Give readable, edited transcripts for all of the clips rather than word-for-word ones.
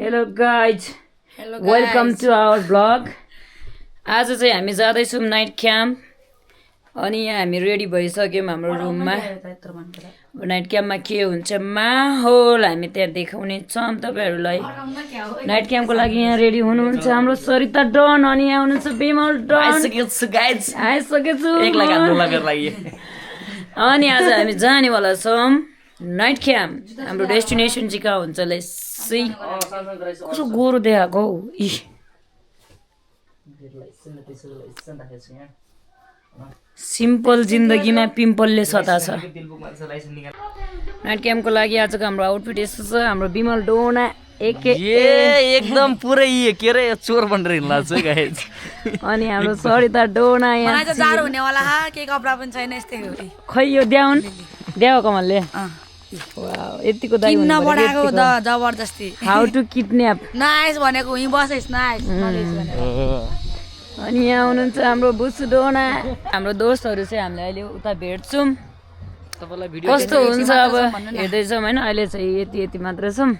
Hello guys. Welcome to our vlog. आज चाहिँ हामी जाँदैछौँ नाइट क्याम्प अनि यहाँ हामी रेडी भइसक्यौँ हाम्रो रुममा। नाइट क्याम्पमा के हुन्छ माहौल हामी त्यहाँ देखाउने छौँ तपाईहरुलाई। नाइट क्याम्पको लागि यहाँ रेडी हुनुहुन्छ हाम्रो सरिता डन अनि यहाँ हुनुहुन्छ बिमल डन। आइसकेछु गाइज आइसकेछु एकला गाड्नु लगेर लागि अनि आज हामी जानेवाला छौँ नाइट क्याम्प। हाम्रो डेस्टिनेसन चाहिँ कहाँ हुन्छ लेट्स कसो गोरो देखाएको हौ इ सिम्पल जिन्दगीमा पिम्पलले सता छ। नाइट क्याम्पको लागि आजको हाम्रो आउटफिट यस्तो छ। हाम्रो बिमल डोना एकदम पुरै के रे चोर बनेर हिँड्ला छ गाइज। अनि हाम्रो सरिता डोना यहाँ मलाई जाडो हुनेवाला के कपडा पनि छैन यस्तै हो खै यो द्याउ कमलले वाउ यतिको दाइ किन्न बढाएको जबरजस्ती हाउ टु किडन्याप नाइस भनेको यहीँ बसेस् नाइस अनि यहाँ हुनुहुन्छ हाम्रो बुसु डोना। हाम्रो दोस्तहरू चाहिँ हामीले अहिले उता भेट्छौँ कस्तो हुन्छ अब हेर्दैछौँ होइन। अहिले चाहिँ यति मात्र छौँ।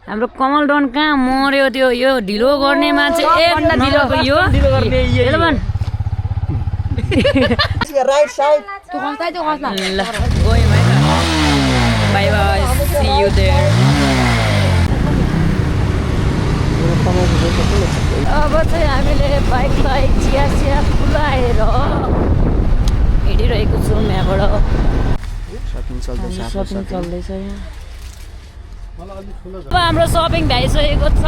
हाम्रो कमल डन कहाँ मर्यो त्यो यो ढिलो गर्ने मान्छे bye bye see you there. अब चाहिँ हामीले बाइकलाई चिया खुलाएर हिँडिरहेको छौँ यहाँबाट। सपिङ चल्दैछ यहाँ। अब हाम्रो सपिङ भइसकेको छ।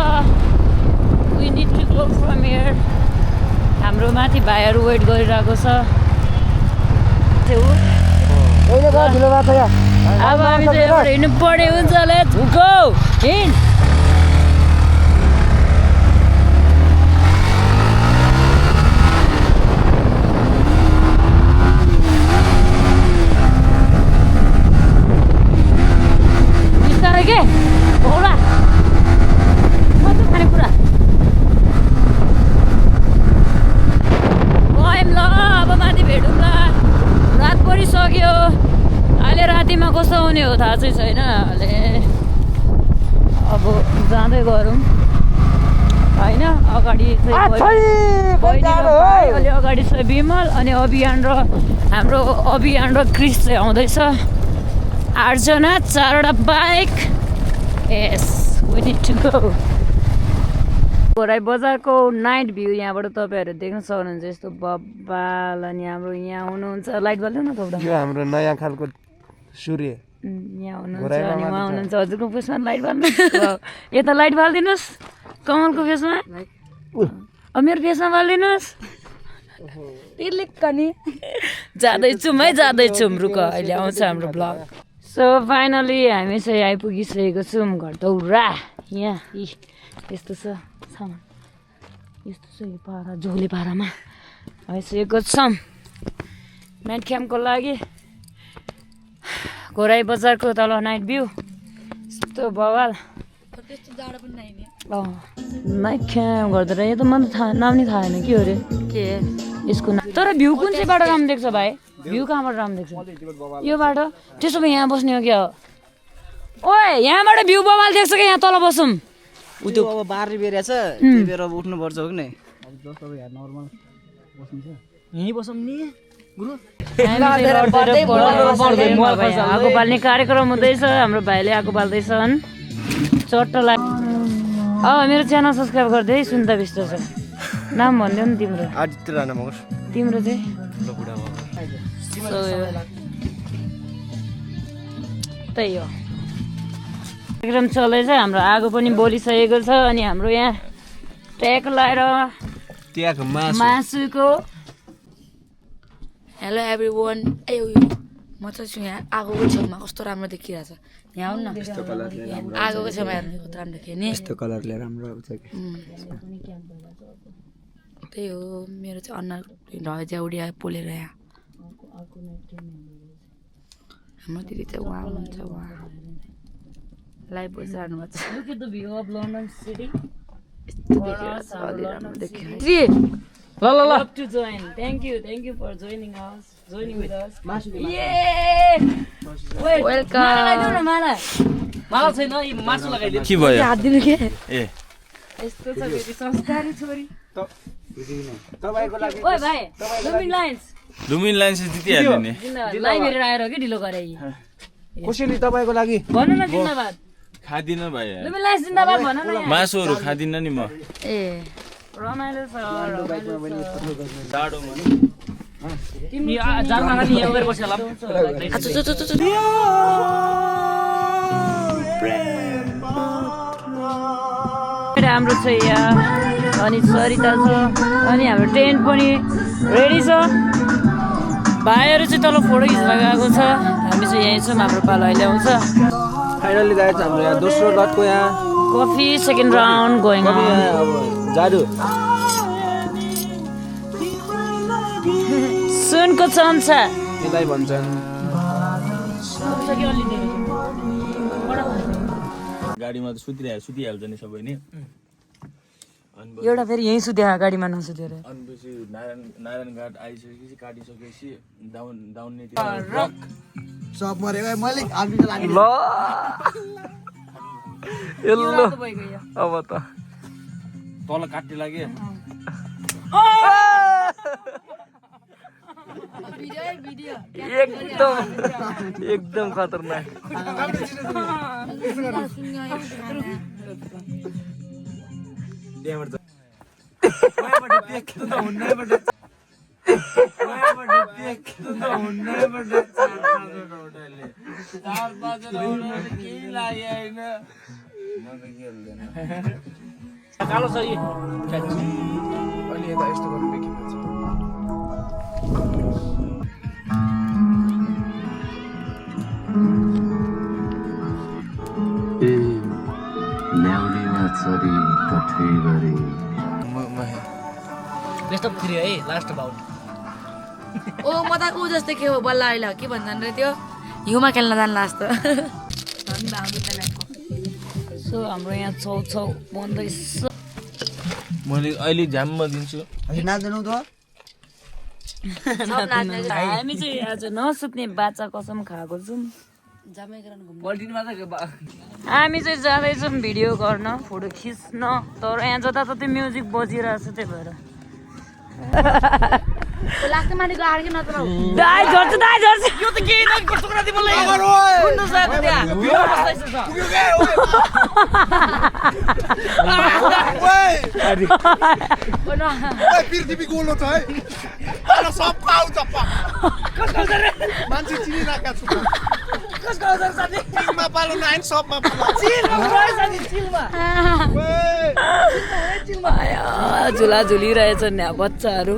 We need to go from here. हाम्रो माथि भाइहरू वेट गरिरहेको छ। अब हामी चाहिँ यहाँबाट हिँड्नु पर्ने हुन्छ। लेट्स गो हिँड। बिस्तारै के होला कस्तो खाने कुरा गयौँ ल। अब माथि भेटौँ ल। रात परिसक्यो। अहिले रातिमा कस्तो आउने हो थाहा चाहिँ छैन। अहिले अब जाँदै गरौँ होइन। अगाडि अलि अगाडि छ बिमल अनि अभियान र हाम्रो अभियान र क्रिस चाहिँ आउँदैछ। 8 जना 4वटा bike. Yes we need to go. घोराई बजारको नाइट भ्यू यहाँबाट तपाईँहरू देख्न सक्नुहुन्छ। यस्तो बब्बाल अनि हाम्रो यहाँ हुनुहुन्छ लाइट बाल्दैन त यो हाम्रो नयाँ खालको सूर्य यहाँ हुनुहुन्छ अनि उहाँ हुनुहुन्छ हजुरको फेसमा लाइट बाल्नु। यता लाइट बालिदिनुहोस् कमलको फेसमा। अब मेरो फेसमा बालिदिनुहोस्। जाँदैछौँ है जाँदैछौँ रुक अहिले आउँछ हाम्रो ब्लग। सो फाइनली हामी चाहिँ आइपुगिसकेको छौँ घरदौरा। यहाँ यस्तो छ सामान यस्तो छ यो पारा झोले पारामा आइसकेको छौँ नाइट क्याम्पको लागि। घोराई बजारको तल नाइट भ्यू यस्तो बवाल। नाइट क्याम्प गर्दा यो त मलाई नाम नि थाहा छैन के हो रे के यसको नाम। तर भ्यू कुन चाहिँ बाटो राम्रो देख्छ भाइ? भ्यू कहाँबाट राम्रो देख्छ? यो बाटो। त्यसो भए यहाँ बस्ने हो क्या? ओए यहाँबाट भ्यू बवाल देख्छ क्या? यहाँ तल बसौँ। उ त्यो अब बार्ने बेरिया छ त्यही बेर अब उठ्नु पर्छ हो कि नै। अब जस्तो यहाँ नर्मल बस्नु छ यहीँ बसौँ नि गुरु। आगो बाल्ने कार्यक्रम हुँदैछ। हाम्रो भाइले आगो बाल्दैछन् चट्ट लाग। अब मेरो च्यानल सब्सक्राइब गरिदिए है। सुन्दा बिस्ट छ नाम भनिदियो नि तिम्रो। तिम्रो चाहिँ त्यही हो। कार्यक्रम चल्दैछ। हाम्रो आगो पनि बोलिसकेको छ अनि हाम्रो यहाँ ट्याक लगाएर मासुको। Hello everyone. म चाहिँ छु यहाँ आगोको छेउमा। कस्तो राम्रो देखिरहेछ यहाँ आउनु न। आगोको छेउमा हेर्नु कस्तो राम्रो देखियो नि। यस्तो कलरले राम्रो आउँछ कि त्यही हो। मेरो चाहिँ अनुहार झ्याउडिया पोलेर यहाँ। हाम्रो दिदी चाहिँ उहाँ हुनुहुन्छ। उहाँ लाइभ भोइस हाल्नुभएको छ। ल ल ल Love to join. Thank you for joining with us. Yeah! Wait, Welcome. माला लगाइदेऊ न, माला. माला छैन यी मासु लगाइदिनु के भयो हात दिनु के ए यस्तो छ फेरि संस्कारी छोरी. तपाईँको लागि ओइ भाइ, लुमिन लाइन्स. लुमिन लाइन चाहिँ जितिहाल्यो नि जिन्दाबाद. लाइभ हेरेर आएर के ढिलो गरे यी. कसैले तपाईँको लागि भन्नु न जिन्दाबाद. खादिनँ भाइ लुमिन लाइन्स जिन्दाबाद भन न यहाँ. मासुहरू खादिनँ नि म ए रमाइलो छ, रमाइलो छ. जाडोमा तिमी जानमा खाली यहाँ उभिएर बस्यो होला आचु चु चु चु हाम्रो छ यहाँ अनि सरिता छ अनि हाम्रो टेन्ट पनि रेडी छ. भाइहरू चाहिँ तल फोटो खिच्न गएको छ. हामी चाहिँ यहीँ छौँ. हाम्रो पालो अहिले आउँछ. फाइनली गाइज हाम्रो यहाँ दोस्रो लटको यहाँ कफी सेकेन्ड राउन्ड गोइङ अब जाडु सुनको चम्चा. यसलाई भन्छन् गाडीमा त सुतिहाल्छ नि सबै नि एउटा फेरि यहीँ सुत्यो गाडीमा नसुतेर. अनि पछि नारायण घाट आइसकेपछि काटिसकेपछि दाउन्ने सब मरेको मैले आर्मीको लागि ल यल्लो अब त तल काट्ने लाग्यो एकदम खतरनाक कालो छ यी अनि यता यस्तो गर्नु देखिन्छ बेस्ट अफ 3 है लास्ट बाउल ओ म त ऊ जस्तै के हो बल्ल अहिले के भन्छन् रे त्यो हिउँमा खेल्न जान्ला जस्तो सो हाम्रो यहाँ छौ बन्दैछ. मैले अहिले झ्याममा दिन्छु नाच्दैनौ त हामी चाहिँ आज नसुत्ने बाचा कसम खाएको छौँ. पल्टिनमा त हामी चाहिँ जाँदैछौँ भिडियो गर्न, फोटो खिच्न. तर यहाँ जताततै म्युजिक बजिरहेको छ, त्यही भएर लास्ट मानेको आर्के नत्र दाइ झर्छ यो त केही न टुक्रा दि मलाई कुन्नु छ त्यहाँ पृथ्वी गोलो छ है अरे सब पाउ चप्पा मान्छे चिनिराखेका छु कसको हजार साथी टिममा पालो नाइन सबमा पालो चिलमा साथी चिलमा झुला झुलिरहेछन् यहाँ बच्चाहरू.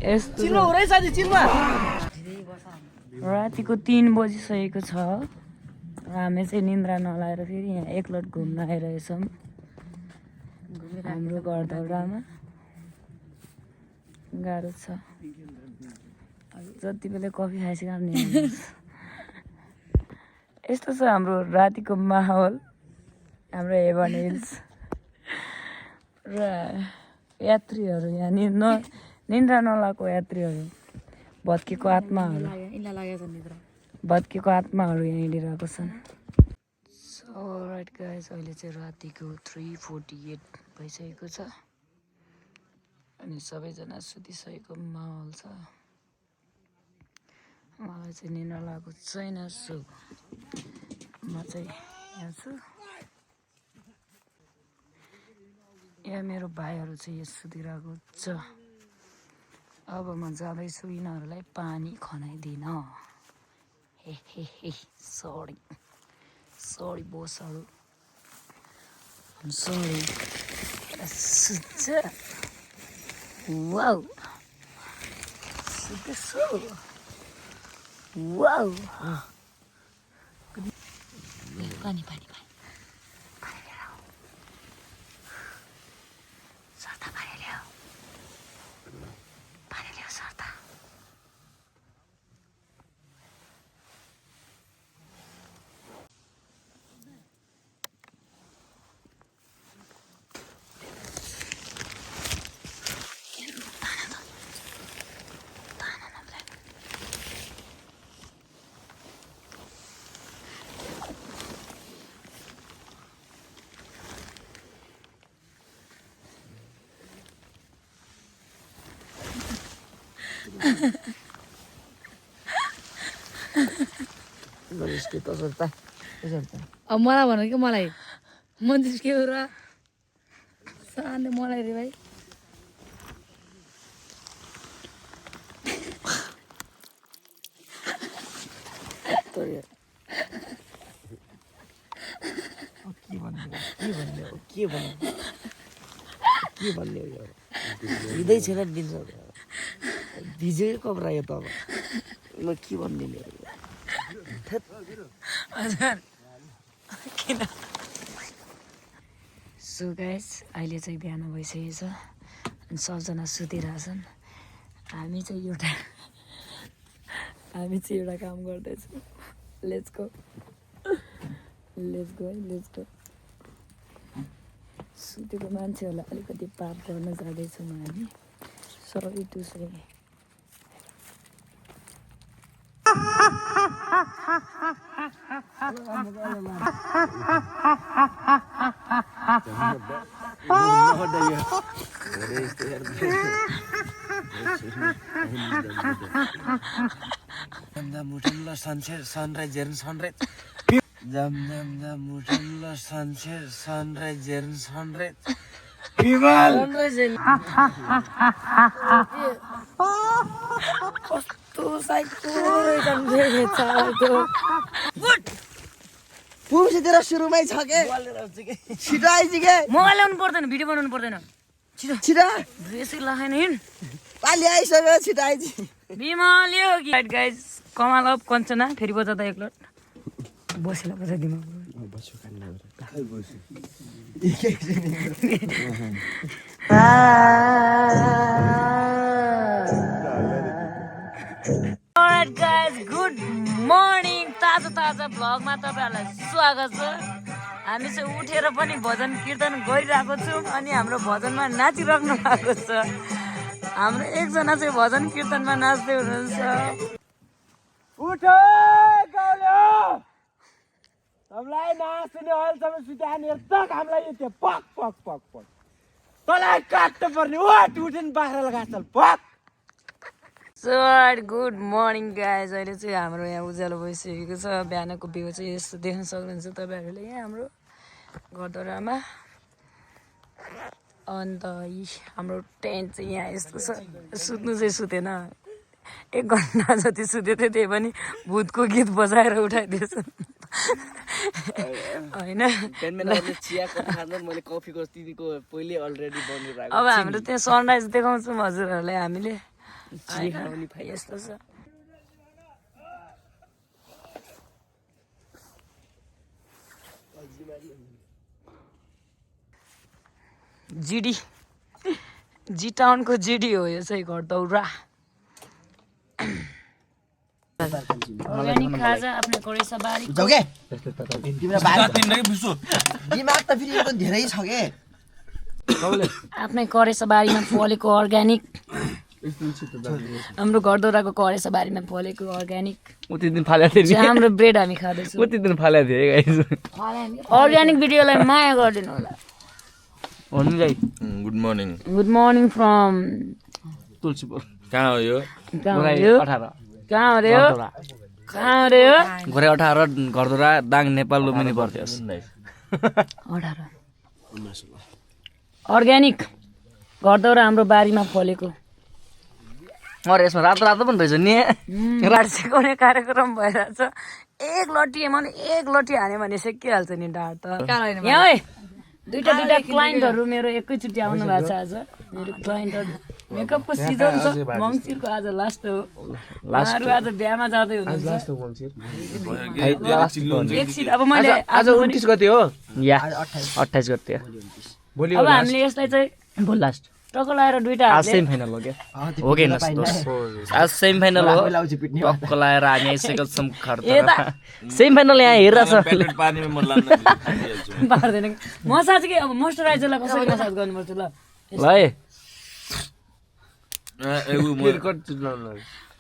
यस्तो चिलमा हो रे साथी चिलमा रातिको 3 बजिसकेको छ. हामी चाहिँ निन्द्रा नलाएर फेरि यहाँ एकलट घुम्न आइरहेछौँ हाम्रो घरधौरामा. गाह्रो छ. जति बेला कफी खाइसक्यो नि यस्तो छ हाम्रो रातिको माहौल. हाम्रो हेभन हिल्स र यात्रीहरू यहाँ निन्द्रा नलाएको यात्रीहरू, भत्केको आत्माहरू भत्केको आत्माहरू यहाँ हिँडिरहेको छन्. सो राइट गाइस, अहिले चाहिँ रातिको 3:48 भइसकेको छ अनि सबैजना सुतिसकेको माहौल छ. मलाई चाहिँ निन्द्रा लागेको छैन. सो म चाहिँ यहाँ छु. यहाँ मेरो भाइहरू चाहिँ यहाँ सुतिरहेको छ. अब म जाँदैछु यिनीहरूलाई पानी खनाइदिन. हे सरी बोसहरू, सरी सुत्छ. वाउ सुत्दैछु. वाउ पानी पानी पानी पानी ल्याऊ. सर्ता पानी ल्याऊ. पानी ल्याऊ सर्ता. अब मलाई भन कि मलाई म जिस्क्यो र सानो मलाई रे भाइ के भन्ने हो यो भिदै छैन दिन्छ भिजै कब्रायो त अब म के भन्दिने सो गाइस अहिले चाहिँ बिहान भइसकेको छ अनि सबजना सुतिरहेछन् हामी चाहिँ एउटा काम गर्दैछौँ लेट्स गो सुतेको मान्छेहरूलाई अलिकति पार गर्न जाँदैछौँ हामी सरी टु से सनराइज हेर्नु सनराइज जम मुठन ल सनराइज हेर्नु सनराइज कस्तो साइको रहेछ पुमसितिर सुरुमै छ के छिटो आइज के मोबाइल ल्याउनु पर्दैन भिडियो बनाउनु पर्दैन छिटो ड्रेसै लगाएन हिँड पालि आइसक्यो छिटो आइज बिमाल्यो कि गाइज कमाल अफ कञ्चना फेरि बजाउँदा एकलट बसेला बजाइदिनु गाइज गुड मर्निङ ताजा भ्लगमा तपाईँहरूलाई स्वागत छ हामी चाहिँ उठेर पनि भजन कीर्तन गरिरहेको छौँ अनि हाम्रो भजनमा नाचिराख्नु भएको छ हाम्रो एकजना चाहिँ भजन कीर्तनमा नाच्दै हुनुहुन्छ उठो गाउँले हामीलाई नाच्ने अहिलेसम्म सुताने तक हामीलाई यो त्यो पक पक पक पक तँलाई काट्नु पर्ने उठेन बाख्रा लगाएको पक सर गुड मर्निङ गाइज अहिले चाहिँ हाम्रो यहाँ उज्यालो भइसकेको छ बिहानको भ्यू चाहिँ यस्तो देख्न सक्नुहुन्छ तपाईँहरूले यहाँ हाम्रो घरद्वारामा अन्त हाम्रो टेन्ट चाहिँ यहाँ यस्तो छ सुत्नु चाहिँ सुतेन 1 घन्टा जति सुतेको थियो त्यही पनि भूतको गीत बजाएर उठाइदिएछ होइन अब हाम्रो त्यहाँ सनराइज देखाउँछौँ हजुरहरूलाई हामीले यस्तो छ जी टाउनको जिडी हो यो चाहिँ घरदौरा अर्ग्यानिक खाजा आफ्नो कोरेसा बारी दिमाग त फेरि यो धेरै छ के आफ्नै करेसा बारीमा फलेको अर्ग्यानिक हाम्रो घरदौराको करेसा बारीमा फलेको अर्ग्यानिक हाम्रो ब्रेड हामी खाँदैछौँ अर्ग्यानिक भिडियोलाई माया गरिदिनु होला गुड मर्निङ फ्रम तुलसीपुर कहाँ हो यो कहाँ हो रे यो घरे 18 घरद्वारा दाङ नेपाल लुम्बिनी पर्थ्यो 18 अर्ग्यानिक घरदौरा हाम्रो बारीमा फलेको अरे यसमा रातो रातो पनि रहेछ नि सिकाउने कार्यक्रम भइरहेछ एक लट्टी मैले एक लट्टी हाने भने सेकिहाल्छ नि ढाड त यहाँ है दुईटा क्लाइन्टहरू मेरो एकैचोटि आउनु भएको छ आज मेरो क्लाइन्टहरू मेकअपको सिजन छ मङ्सिरको आज लास्ट हो उहाँहरू आज बिहामा जाँदै हुनुहुन्छ अब मैले आज 29 गते हो या 28 गते भोलि अब हामीले यसलाई चाहिँ भोलि लास्ट टक्क लगाएर दुईटा आज सेमी फाइनल हो क्या हो कि आज सेमी फाइनल हो टक्क लगाएर हामी आइसकेको छौँ सेमी फाइनल यहाँ हेरिरहेको पार्दैन मसाज के अब मोइस्चराइजरलाई कसरी मसाज गर्नुपर्छ ल है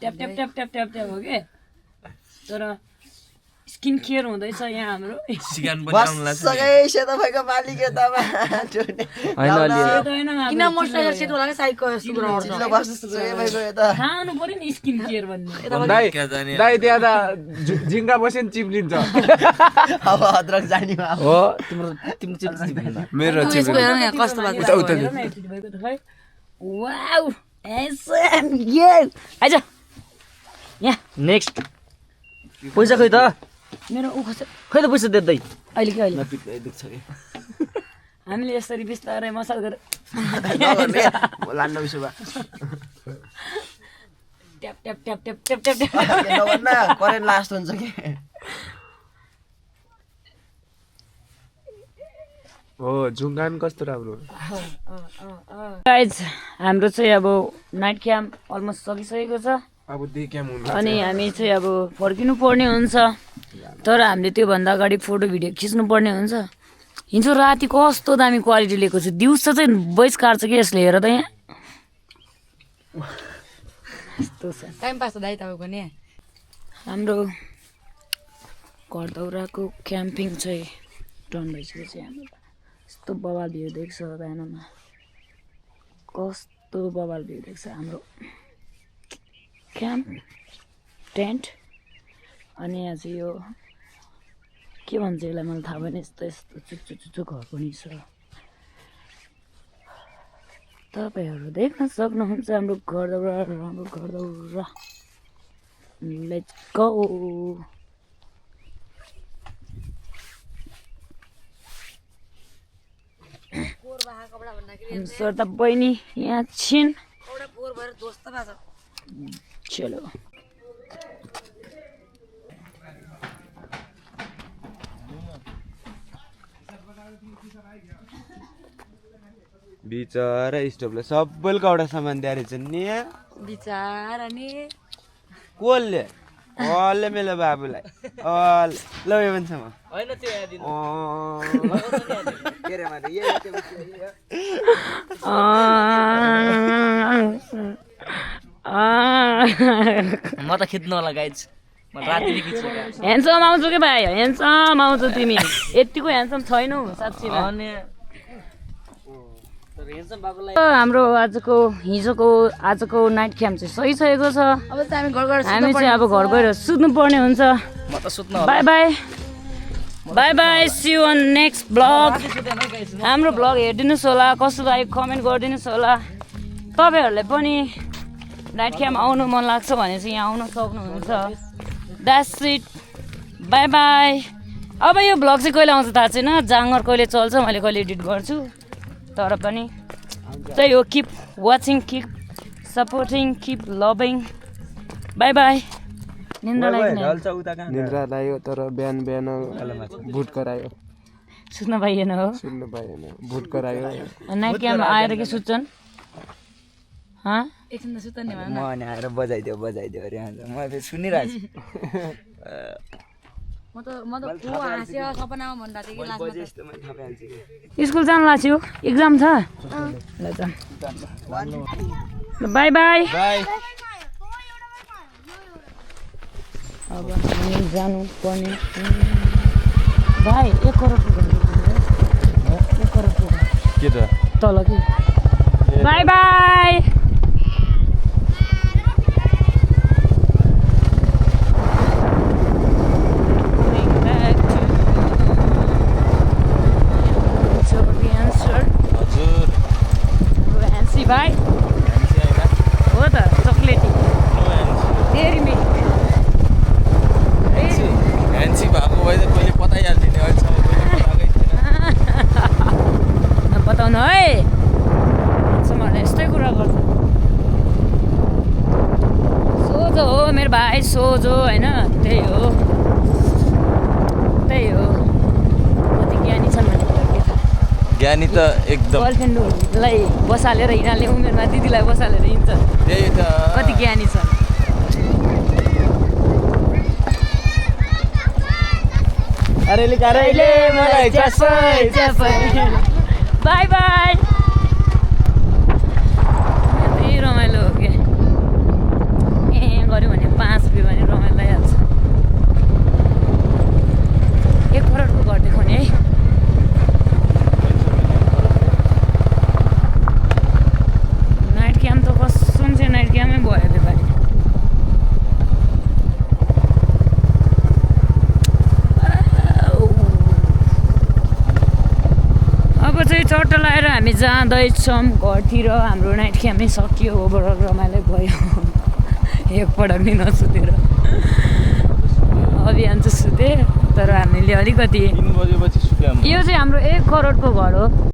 tap tap tap tap tap tap हो के तर स्किन केयर हुँदैछ यहाँ हाम्रो सिगान पनि आउनु लाग्छ बस्सकै सेतो भएको मालिक यतामा होइन अलि किन मोइस्चराइजर सेट होला साइडको सुगर आउँछ चिल्लो बस्सकै भएको यता खानु पर्यो नि स्किन केयर भन्ने दाइ त्यहाँ त झिङ्गा बस्यो नि चिप्लिन्छ अब अद्रक जाने हो तिम्रो चिप्स मेरो यसको हेर न कस्तो भएको वाउ एसएम ये आइज यहाँ नेक्स्ट पैसा खै त मेरो उ खस खै त पैसा देदै अहिले के अहिले दुख्छ कि हामीले यसरी बिस्तारै मसाज गरेर लान्न बिसो भए tap tap tap tap tap tap tap नभन्न करेन्ट लास्ट हुन्छ कि हो झुङ्गान कस्तो राम्रो गाइज हाम्रो चाहिँ अब नाइट क्याम्प अलमोस्ट सकिसकेको छ अब देख्याम हुन्छ अनि हामी चाहिँ अब फर्किनु पर्ने हुन्छ तर हामीले त्योभन्दा अगाडि फोटो भिडियो खिच्नु पर्ने हुन्छ हिजो राति कस्तो दामी क्वालिटी लिएको छु दिउँसो चाहिँ भोइस काट्छ कि यसले हेर त यहाँ यस्तो छ टाइम पास दाइ तपाईँको नि हाम्रो घरदौराको क्याम्पिङ चाहिँ डन भइसकेको हाम्रो यस्तो बवाल भ्यू देख्छ बिहानमा कस्तो बवाल भ्यू देख्छ हाम्रो क्याम्प टेन्ट अनि यहाँ चाहिँ यो के भन्छ यसलाई मलाई थाहा भएन यस्तो यस्तो चुच्चो चुच्चो घर पनि छ तपाईँहरू देख्न सक्नुहुन्छ हाम्रो घरदौरा लेट्स गो श्रद्धा बहिनी यहाँ छिन् चलो बिचरा स्टोभले सबैले कौडा सामान दिएर चाहिँ नि बिचारा नि कसले मेरो बाबुलाई ल यो भन्छमा म त खिच्नु होला गाइज म राति खिच्छु ह्यान्डसम आउँछु के भाइ ह्यान्डसम आउँछु तिमी यतिको ह्यान्डसम छैनौ साँच्चीमा अनि हाम्रो आजको नाइट क्याम्प चाहिँ सकिसकेको छ अब चाहिँ हामी चाहिँ अब घर गएर सुत्नु पर्ने हुन्छ म त सुत्नु bye bye see you on next blog हाम्रो ब्लग हेरिदिनुहोस् होला कस्तो लाग्यो कमेन्ट गरिदिनुहोस् होला तपाईँहरूलाई पनि नाइट क्याम्प आउनु मन लाग्छ भने चाहिँ यहाँ आउन सक्नुहुन्छ द्याट्स इट बाई बाई अब यो ब्लग चाहिँ कहिले आउँछ थाहा छैन जाँगर कहिले चल्छ मैले कहिले एडिट गर्छु तर पनि त्यही हो keep watching keep supporting keep loving by by निन्द्रा लाग्यो तर बिहान भुट करायो सुत्न पाइएन हो सुन्नु पाएन भुट करायो नाइट क्याम्प आएर के सुत्छन् एकछिन त सुत्ने म अनि आएर बजाइदियो अरे म फेरि सुनिरहेको म त को हाँस्यो सपनामा भन्दा थियो कि लास्टमा स्कुल जानु लाग्यो एक्जाम छ ल जाम बाई बाई अब हामी जानु पर्ने भाइ 1 करोड के त तल कि बाई बाई भाइ हो त चक्लेटी डेरी मिल्क ह्यान्सी भएको भए त कहिले बताइहाल्थ्यो नि अहिलेसम्म कहिले बताउनु है मलाई यस्तै कुरा गर्छ सोझो हो मेरो भाइ सोझो होइन त्यही हो कति ज्ञानी छन् भने ज्ञानी त एकदम गर्लफ्रेन्डलाई बसालेर हिँड्ने उमेरमा दिदीलाई बसालेर हिँड्छ त्यही त कति ज्ञानी छ बाई बाई यति रमाइलो हो कि गऱ्यो भने 5 रुपियाँ भने रमाइलो लागिहाल्छ चाहिँ चट्ट लगाएर हामी जाँदैछौँ घरतिर हाम्रो नाइट क्याम्पै सकियो ओभरअल रमाइलो भयो एकपटक नि नसुतेर अभियान चाहिँ सुते तर हामीले अलिकति 3 बजेपछि सुत्यो यो चाहिँ हाम्रो 1 करोडको घर हो